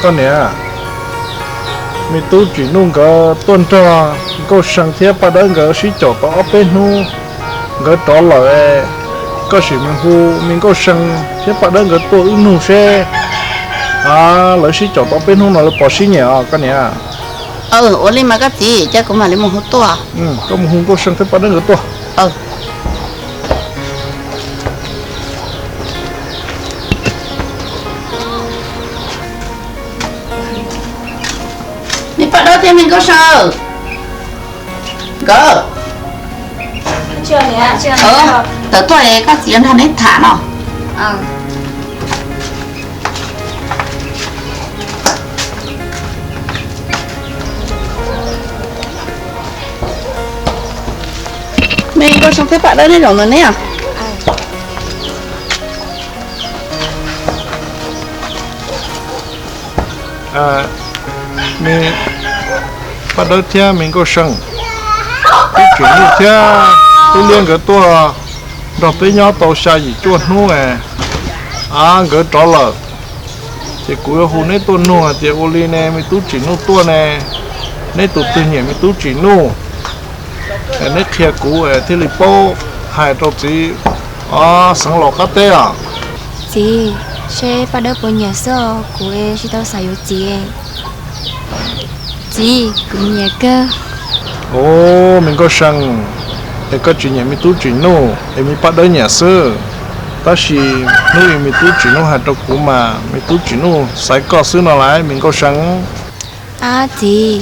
Koj niam, me tub Tsim Nuj nkawd tuaj nrog Nkauj See thiab Paj Dawb nkawd sib caum tau ob peb hnub, nkawd rov lawm. Koj sim mus hu me Nkauj See thiab Paj Dawb nkawd tuaj wb nug seb, a, lawv sib caum tau peb hnub no lawv puas sib nyiam os koj niam. Ua li mas koj txiv, cia kuv mam li mus hu tuaj. Koj mus hu Nkauj See thiab Paj Dawb nkawd tuaj. Me Paj Dawb thiab me Nkauj See, nkawd tawm tuaj, koj txiv yuav nrog neb tham no. Me Nkauj See thiab Paj Dawb neb zaum ntawm neb. Me Paj Dawb thiab me Nkauj See, tub Tsim Nuj thiab tub Liab nkawd tuaj nrog peb nyob tau xya yim cuaj hnub, a, nkawd rov lawm. Ces kuv yuav hu neb tuaj nug hais tias ua li ne me tub Tsim Nuj tuaj ne, neb tus twg nyiam me tub Tsim Nuj, neb qhia kuv thiaj li paub hais rau txiv, o, xeev laus qab teb os. Txiv, seb Paj Dawb puas nyiam xwb os, kuv tsis tau xav yuav txiv. Txiv, kuv nyiam kawg. O, me Nkauj See, es koj tsis nyiam me tub Tsim Nuj es me Paj Dawb nyiam xwb. Tab sis hnub ib me tub Tsim Nuj hais rau kuv mas me tub Tsim Nuj xaiv koj xwb no lauj me Nkauj See. Ab txiv,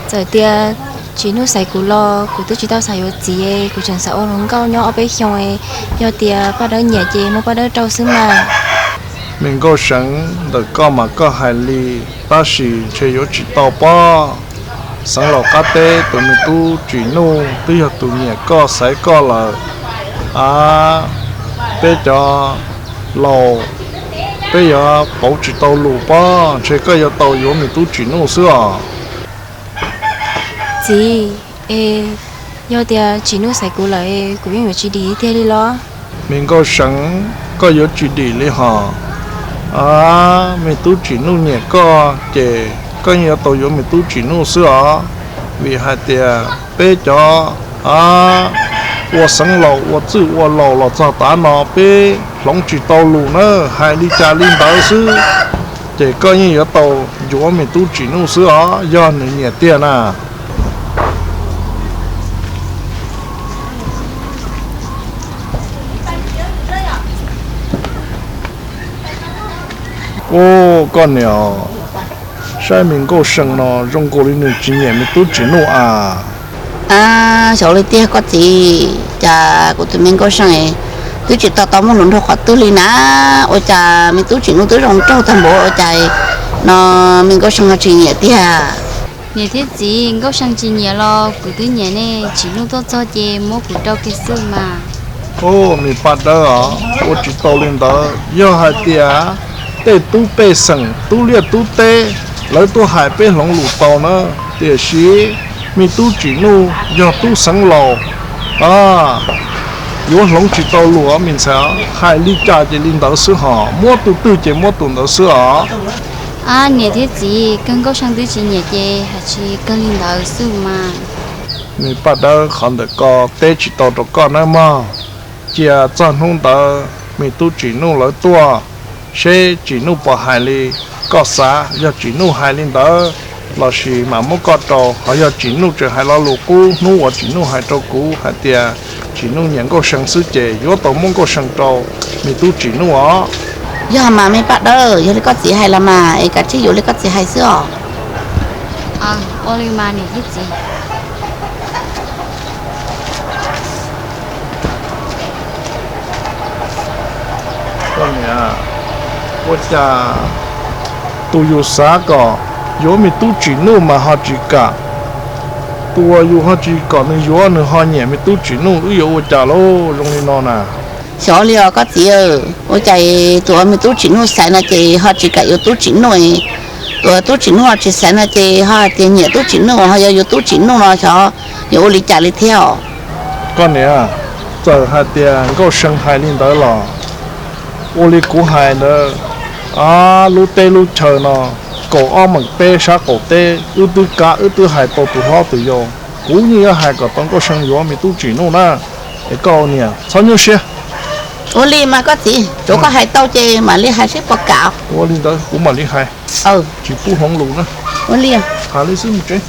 txawm tias Tsim Nuj xaiv kuv los kuv twb tsis tau xav yuav txiv, kuv tseem xav ua hluas nkauj nyob ob peb xyoos, yog tias Paj Dawb nyiam ces muab Paj Dawb rau xwb mas. Me Nkauj See, ntawm koj mas koj hais li, tab sis ntshe yuav tsis tau pob. Xeev laus qab teb tus me tub Tsim Nuj twb yog tus nyiam koj xaiv koj lawm. A, peb cov laus, peb yuav pauv tsis tau lus pob, ntshe koj yuav tau yuav me tub Tsim Nuj xwb os. Txiv, es yog tias Tsim Nuj xaiv kuv lawm kuv yeej yuav tsis dim tiag li los? Me Nkauj See, koj yuav tsis dim li hos. A, me tub Tsim Nuj nyiam koj ces koj yeej yuav tau yuav me tub Tsim Nuj xwb os. Vim hais tias peb cov, a, ua xeev laus ua txwj ua laus los txog tav no peb hloov tsis tau lus na, hais li cas li ntawd xwb. Ces koj yeej yuav tau yuav me tub Tsim Nuj xwb os, yog nws nyiam tiag na. Ub, koj niam, saib me Nkauj See no zoo nkaus li nws tsis nyiam me tub Tsim Nuj as. Xyov li tiag koj txiv, cas kuv tus me Nkauj See twb tsis tau tau muaj hluas nraug qhov twg li na. Ua cas me tub Tsim Nuj twb zoo nraug tag npaum ua cas no me Nkauj See ho tsis nyiam tiag? Niam thiab txiv, Nkauj See tsis nyiam los kuv twb nyiam ne, Tsim Nuj tuaj txog ces muab kuv rau kiag xwb mas. Ub, me Paj Dawb os, ua tsis tau li ntawd. Yog hais tias tej tub pej xeem, tub liaj tub teb, lawv tuaj hais peb hloov lus tau na, tiam sis me tub Tsim Nuj yog tub xeev laus, yuav hloov tsis tau lus os me ntxhais. Hais li cas ces li ntawd xwb hos, muab tus twg ces muab tus ntawd xwb os. Ab niam thiab txiv, kawg Nkauj See twb tsis nyiam ces hais tsis kawg li ntawd xwb mas. Me Paj Dawb, qhov ntawm ko teb tsis tau rau koj nawb mog. Cia txog hnub ntawd me tub Tsim Nuj lawv tuaj, seb Tsim Nuj puas hais li koj xav. Yog Tsim Nuj hais li ntawd lossis mam muab koj rau, ho yog Tsim Nuj tseem hais lo lus qub hnub uas Tsim Nuj hais rau kuv hais tias Tsim Nuj nyiam Nkauj See xwb ces yuav tau muab Nkauj See rau me tub Tsim Nuj os. Yog mas me Paj Dawb, yog li koj txiv hais los mas es kav tsij yuav li koj txiv hais xwb os. Ua li mas niam thiab txiv. Koj niam, ua cas tus yus xav kom yuav me tub Tsim Nuj mas ho tsis kam, tus uas yus ho tsis kom nws yuav nws ho nyiam me tub Tsim Nuj, wb yuav ua cas lauj zoo li no na? Xyov li os koj txiv, ua cas tus uas me tub Tsim Nuj xaiv no ces ho tsis kam yuav tub Tsim Nuj, tus uas tub Tsim Nuj ho tsis xaiv no ces ho hais tias nyiam tub Tsim Nuj, ho yog yuav tub Tsim Nuj no xyov yuav ua li cas li thiab os. Koj niam, txawm hais tias Nkauj See hais li ntawd los ua li kuv hais ntawd, lub teb lub chaw no kaum ob meem peb sab qaum teb, wb twb kav wb twb hais tau tus hlob tus yau. Kuv yeej yuav hais kom tau Nkauj See yuav me tub Tsim Nuj na, es koj niam txhob nyuaj siab. Ua li mas koj txiv, tsuav koj hais tau ces mam li hais seb puas kam. Ua li ntawd kuv mam li hais, tsis pub hloov lus na. Ua li, hais li xwb mus tsev.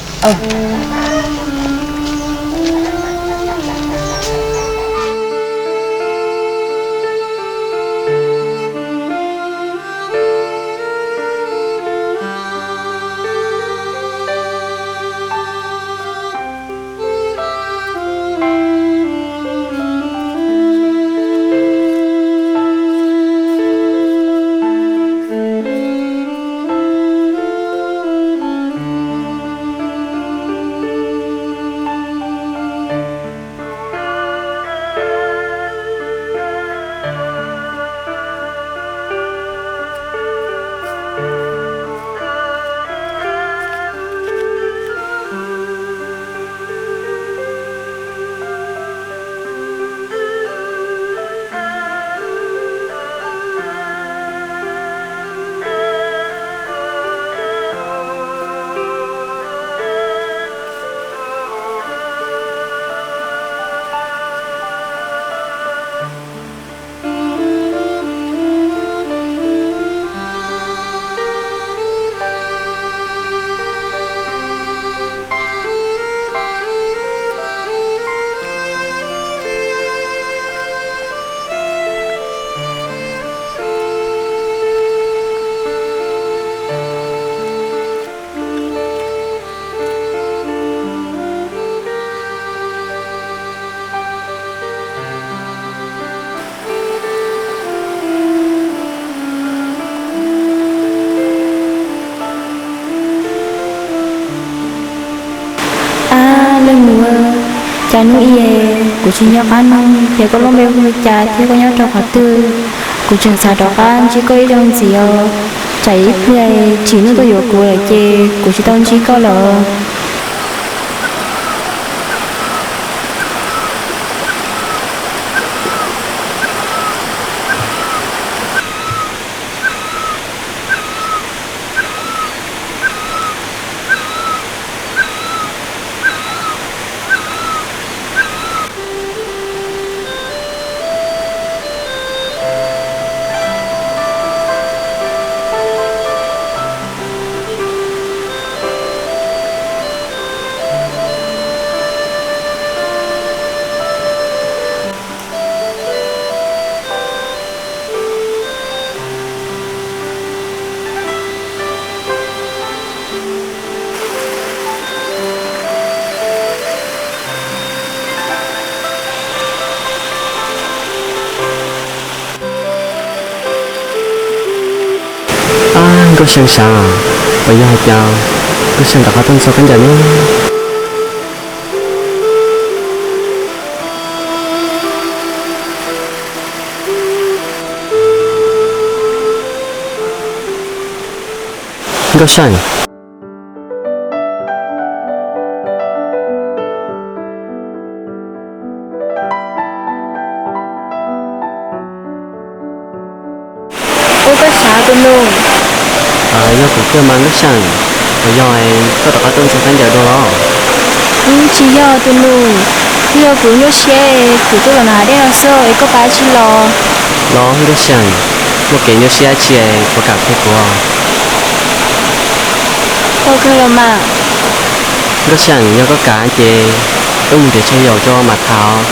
Ab leej muam, cas hnub ib kuv tsis nco qab nug tias koj lub npe hu li cas thiab koj nyob rau qhov twg. Kuv tseem xav rov qab ntsib koj ib zaug ntxiv os. Tsam ib pliag Tsim Nuj tuaj yuav kuv lawm ces kuv tsis tau ntsib koj lawm. Ab Nkauj See sav, puas yog hais tias Nkauj See rov qab tuaj ntxhua khaub ncaws ne? Nkauj See. Ua koj sav tus nus. Yog kuv kawg mas Nkauj See, puas yog koj rov qab tuaj ntxhua khaub ncaws dua los? Tsis yog tus nus, twb yog kuv nyuaj siab es kuv tuaj los nram hav dej no xwb es koj pab tsis los. Los Nkauj See, muaj kev nyuaj siab tsi es puas kam qhia kuv? Tau kawg los mas. Nkauj See, yog koj kam ces wb mus nrhiav tshav yaum tso mas tham.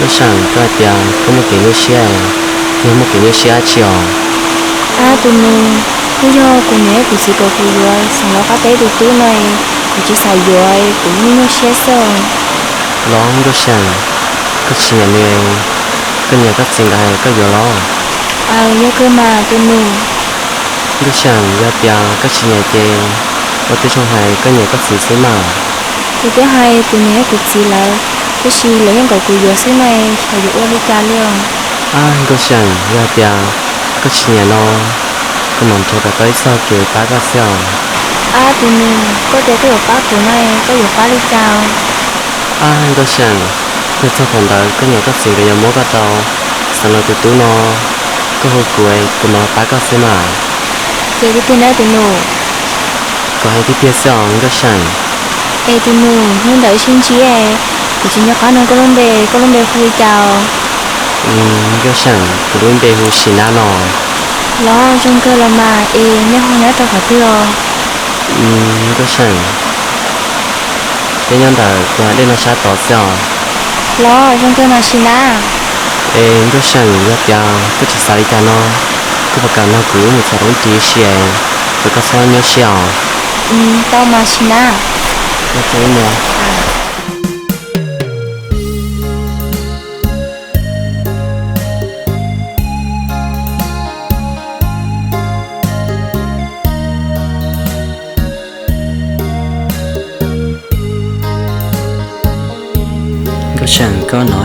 Nkauj See, koj hais tias koj muaj kev nyuaj siab, yog muaj kev nyuaj siab tsi os? Ab tus nus, twb yog kuv niam kuv txiv kom kuv yuav xeem Lauj qab teb tus tub no, kuv tsis xav yuav, kuv nyuaj nyuaj siab xwb. Los Nkauj See, koj tsis nyiam nws, koj nyiam koj txiv ntawd koj yuav los? Aws, yog kawg mas tus nus. Nkauj See, yog tias koj tsis nyiam ces ua tib zoo hais koj nyiam koj txiv xwb mas. Kuv twb hais kuv niam kuv txiv lawv, tiam sis lawv yeej kom kuv yuav xwb no, xyov yuav ua li cas li os. Ab, Nkauj Seem, yog tias koj tsis nyiam no, koj mam nrhiav kom tau ib txoj kev pab koj xwb os. Ab, tus nus, koj tias koj yuav pab kuv no, koj yuav pab li cas? Ab, Nkauj Seem, yog txog thaum ntawd koj niam koj txiv nkawd yuav muab koj rau Xeev Laus tus tub no, koj hu kuv, kuv mam los pab koj xwb mas. Ces tiag tiag na tus nus? Kuv hais tiag tiag xwb os Nkauj Seem. Es tus nus, hnub ntawd sib ntsib, kuv tsis nco qab nug koj lub npe, koj lub npe hu li cas? Nkauj Seem, kuv lub npe hu Sis Nab no. Los zoo kawg los mas, es nyob ho nyob rau qhov twg os? Nkauj Seem, peb nyob ntawm tus hav dej no sab tod xwb os. Los zoo kawg mas Sis Nab. Es Nkauj Seem, yog tias koj tsis xav li cas no, koj puas kam nrog kuv wb mus txhom roob ris ib si, kom koj txhob nyuaj siab os? Tau mas Sis Nab. Nkauj Seem, koj no,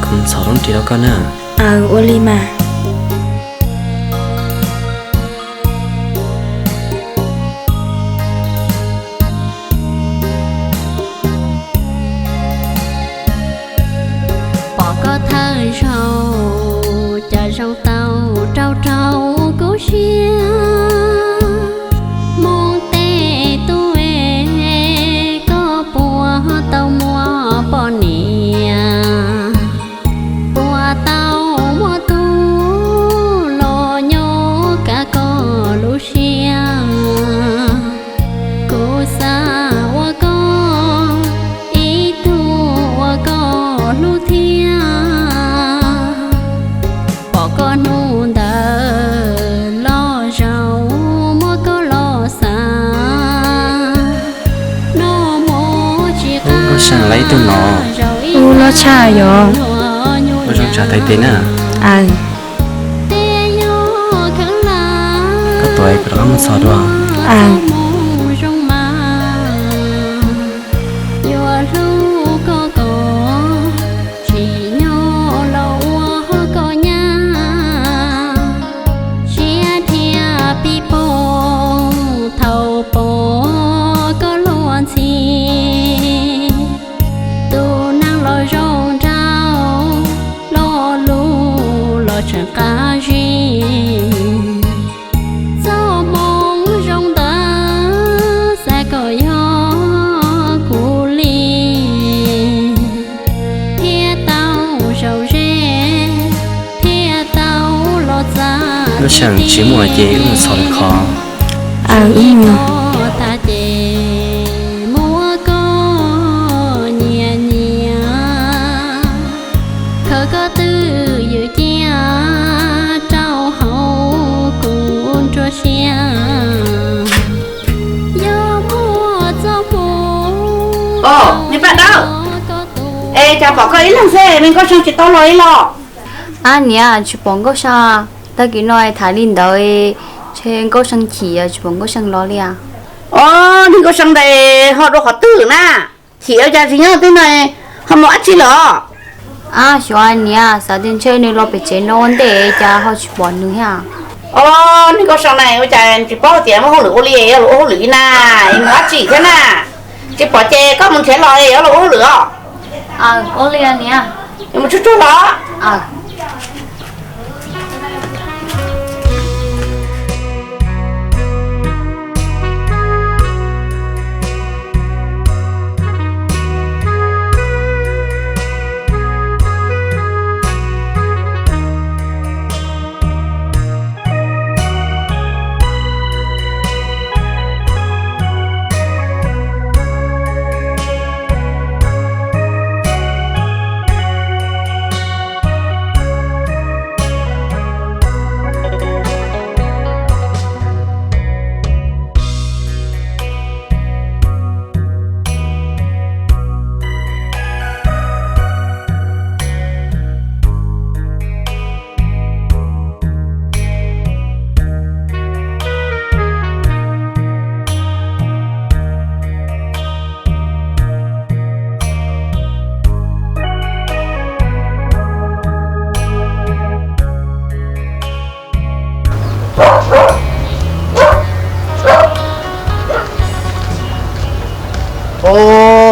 kuv mus txhom roob ris rau koj na. Aws, ua li mas. Pom koj thawj zaug, cas zoo tau rau rau kub siab. Moo tes tub es, koj puas tau muaj poj niam? Puas tau muaj tub los nyob kav koj lub siab? Kuv xav ua koj ib tug uas koj hlub thiab. Pom koj hnub ntawd los zaum muab koj los xav. Noj mov tsis qab, Nkauj Seem, lawv ib tug no. Ub, loj tshaj yom. Ua zoo tsa tais tes na. Aws. Koj tuav kuv rov qab mus txhom dua. Aws. Yuav hlub koj kom tsim nyog los ua koj nyab. Siab dhia pib poob thaum pom koj luag ntxhi. Tus neeg los zoo nraug, lo lus los tseem qab zib. Txoj moo zoo ntawd xav kom yog kuv li, thiaj tau zaum ze, thiaj tau los txais. Nkauj Seem, tsis muaj ces wb mus txhom lawm qhov. Aws, wb mus. Tag ces muab koj nyiam nyiam, khaws koj twj ywm cia rau hauv kuv nruab siab. Yog muaj txoj hmoo. Os, me Paj Dawb, es cas pom koj ib leeg xwb, me Nkauj Seem tsis tau los li los? Ab niam, tsis pom Nkauj Seem, tag kis no tham li ntawd, ntshe Nkauj Seem chim, tsis pom Nkauj Seem los li as. Os, niag Nkauj Seem ntawd ho dua qhov twg na? Chim ua cas tsis nyob twg no, ho mus dab tsi lawm? Ab, xyov niam, xav tias ntshe nws los pem tsev no ua ntej cas ho tsis pom nws thiab. Os, niag Nkauj Seem na, ua cas tsis paub tias muaj hauj lwm ua li, yuav los ua hauj lwm li na, yuav mus dab tsi thiab na? Tsis pom ces koj mus nrhiav los yuav los ua hauj lwm os. Ua li niam. Yuav mus tsuag tsuag los.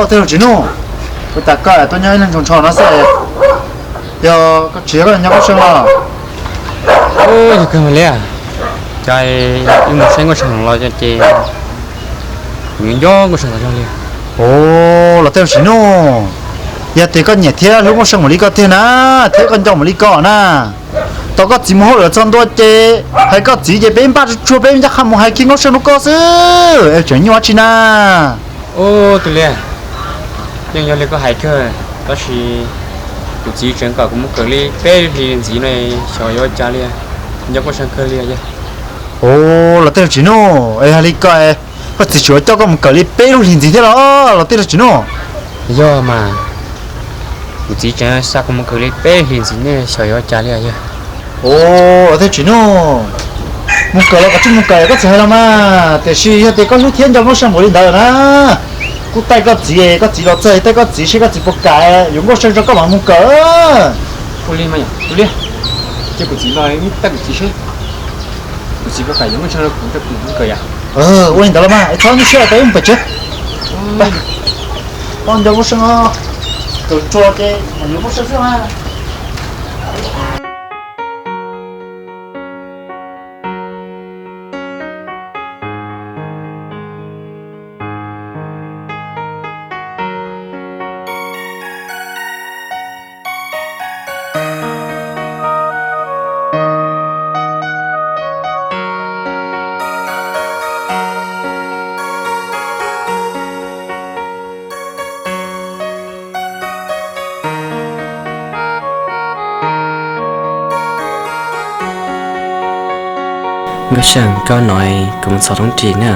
Tej zaum tsis nug, kuv tas koj tuaj nyob ib leeg ntsho ntsho no xwb, yog koj tsis yog koj nyob Nkauj Seej los? Yog kawg mas li, cas wb mus saib Nkauj Seej los ces kuv yuav nco Nkauj Seej tas zog li. Ua los tej zaum tsis nug, yog tias koj nyiam thiab hlub Nkauj Seej mus li koj tiag na, thiab koj nco mus li koj na, tau koj txiv mus hauj lwm txog ntua ces hais koj txiv ces peb npaj tsuag tsuag peb ncaj qha mus hais kiag Nkauj Seej rau koj xwb, es tseem nyuaj tsi na. Ub, tus Liaj, yeej yog li koj hais kawg, tab sis kuv txiv tseem kom kuv mus kawm li peb hlis ntxiv no, xyov yuav ua cas li, nco Nkauj Seej kawg li yog. Ua los tej zaum tsis nug, es yog li ko, koj txiv tseem yuav coj koj mus kawm li peb lub hlis ntxiv thiab los los tej zaum tsis nug? Yog mas, kuv txiv tseem xa kuv mus kawm li peb hlis ntxiv ne, xyov yuav ua cas li yog. Ua los tej zaum tsis nug, mus kawm los koj tsuas mus kawm koj txiv hais los mas, tiam sis yog tias koj hlub thiab nco Nkauj Seej npaum li ntawd na, kuj taij koj txiv, koj txiv los txog taij koj txiv seb koj txiv puas kam yuav Nkauj Seej rau koj mam mus kawm. Ua li mas yog, tus Liaj, cia kuv txiv los taij kuv txiv seb kuv txiv puas kam yuav Nkauj Seej rau kuv rau kuv mus kawm yom. Ua li ntawd los mas, txhob nyuaj siab, peb mus pem tsev. Peb nco Nkauj Seej, kawm tsuag ces yuav Nkauj Seej xwb mas. Nkauj Seej, koj no kuv mus txhom roob ris na.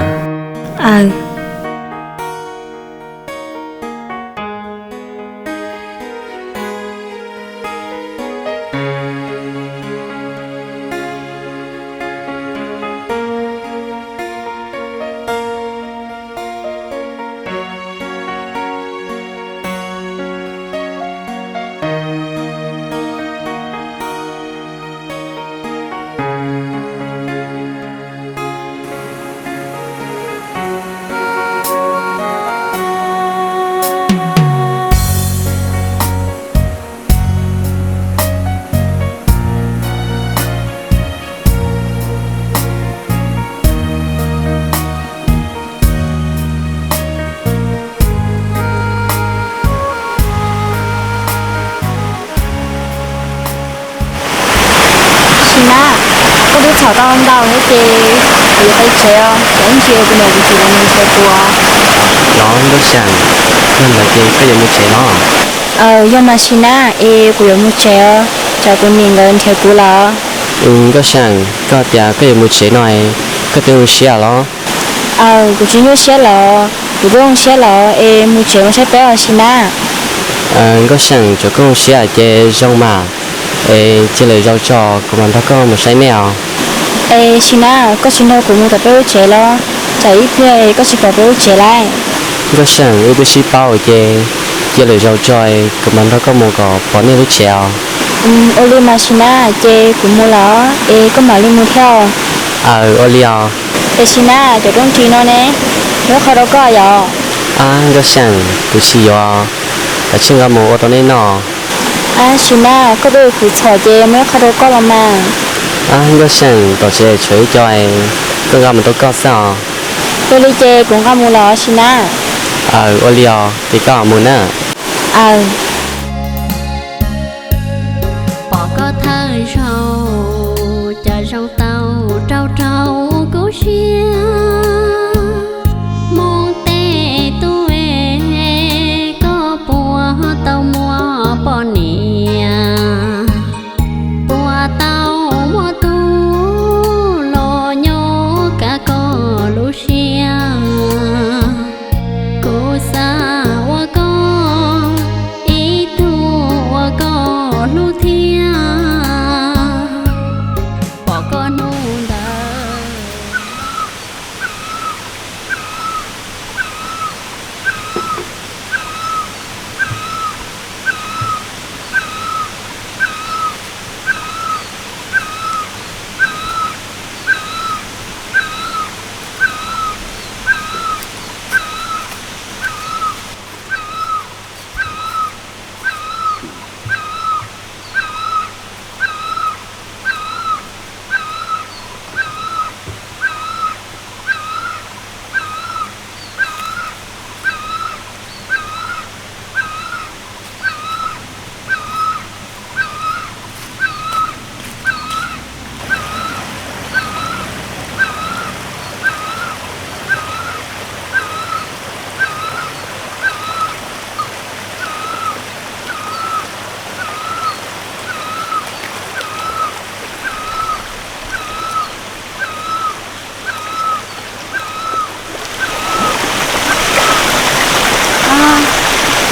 Sim Nab, koj twb txhom tau ntau thiab ces kuv yuav pais tsev os, tsam ib ntsis kuv niam kuv txiv lawv mus nrhiav kuv. Los Nkauj Seej, yog ntawd ces koj yuav mus tsev los? Aws, yog mas Sim Nab, es kuv yuav mus tsev os, tsam kuv niam nkawd nrhiav kuv lawm. Nkauj Seej, koj tias koj yuav mus tsev no, koj twb zoo siab los? Aws, kuv tsis nyuaj siab los, kuv twb zoo siab los, es mus tsev mus saib peb os Sim Nab. Nkauj Seej, tsuav koj zoo siab ces zoo mas, es cia lwm zaus tso kuv mam nrog koj mus saib nej os. Es Sim Nab, koj tsis nrog kuv mus tom peb lub tsev los? Tsam ib pliag es koj tsis pom peb lub tsev lawm. Nkauj Seej, wb twb sib paub ces cia lwm zaus tso kuv mam nrog koj mus kom pom nej lub tsev os. Ua li mas Sim Nab, ces kuv mus los es koj mam li mus thiab. Aws, ua li os. Es Sim Nab, cov roob ris no ne, muaj ib qho rau koj yom? Ab Nkauj Seej, kuv tsis yuav, kav tsij nqa mus ua rau nej noj. Ab Sim Nab, koj twb kuv txhom ces muaj ib qho rau koj los mas. Ab Nkauj Seej, tom tsev tshuav ib co, koj nqa mus rau koj xwb os. Ua li ces kuv nqa mus los Sim Nab. Aws, ua li os, ces koj mus na. Aws. Pom koj thawj zaug, cas zoo tau rau rau kuv siab. Moo tes tub es, koj puas tau muaj poj niam? Puas tau muaj tub los nyob kav koj lub siab? Kuv xav ua koj ib tug uas koj hlub thiab.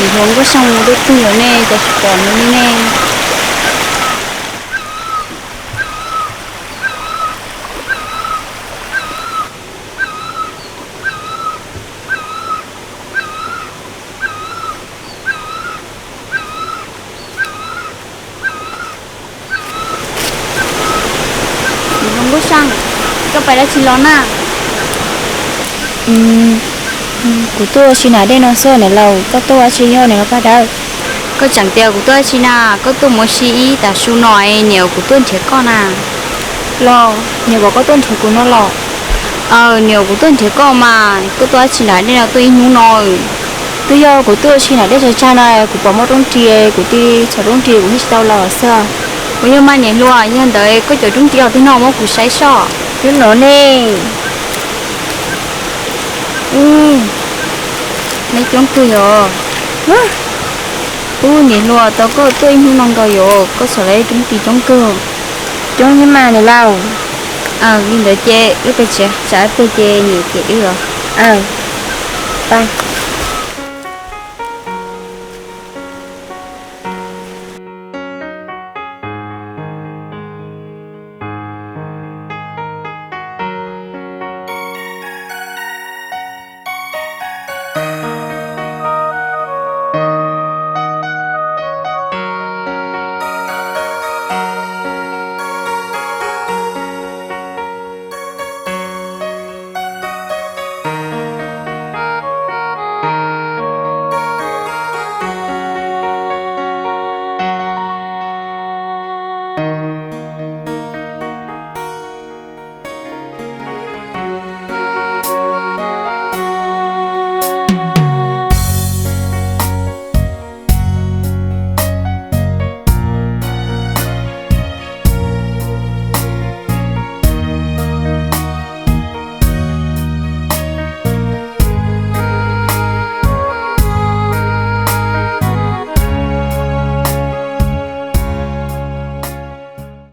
Hluas Nkauj Seej mus deb twg lawm ne, cas tsis pom nws li ne? Hluas Nkauj Seej, koj pais dab tsi los na? Kuv tuaj ua si nram dej no xwb niam laus, koj tuaj ua si nyob niam laus Paj Dawb? Koj tseem tias kuv tuaj ua si na, koj tuaj mus ua si ib tag su no es niam kuv tuaj nrhiav koj na. Los niam kom koj tuaj nrhiav kuv no los? Aw, niam kuv tuaj nrhiav koj mas, koj tuaj ua si nram dej no tuaj ib hnub no? Twb yog kuv tuaj ua si nram dej tsag tsag no, kuv pom muaj roob ris, kuv tig txhom roob ris kuv thiaj tsis tau los xwb. Kuv yog mas niam hluas, yog ntawd koj cov roob ris twg no muab kuv saib soj. Twb no ne. Ub, neb coob kawg yom. Ub, niam hluas, tau koj tuaj ib hnub no nkaus yom, koj txhom lawv roob ris coob kawg. Coob thiab mas niam laus. Aw, li ntawd ces wb pais tsev, tsam pem ces niam cem wb os. Aw, pais.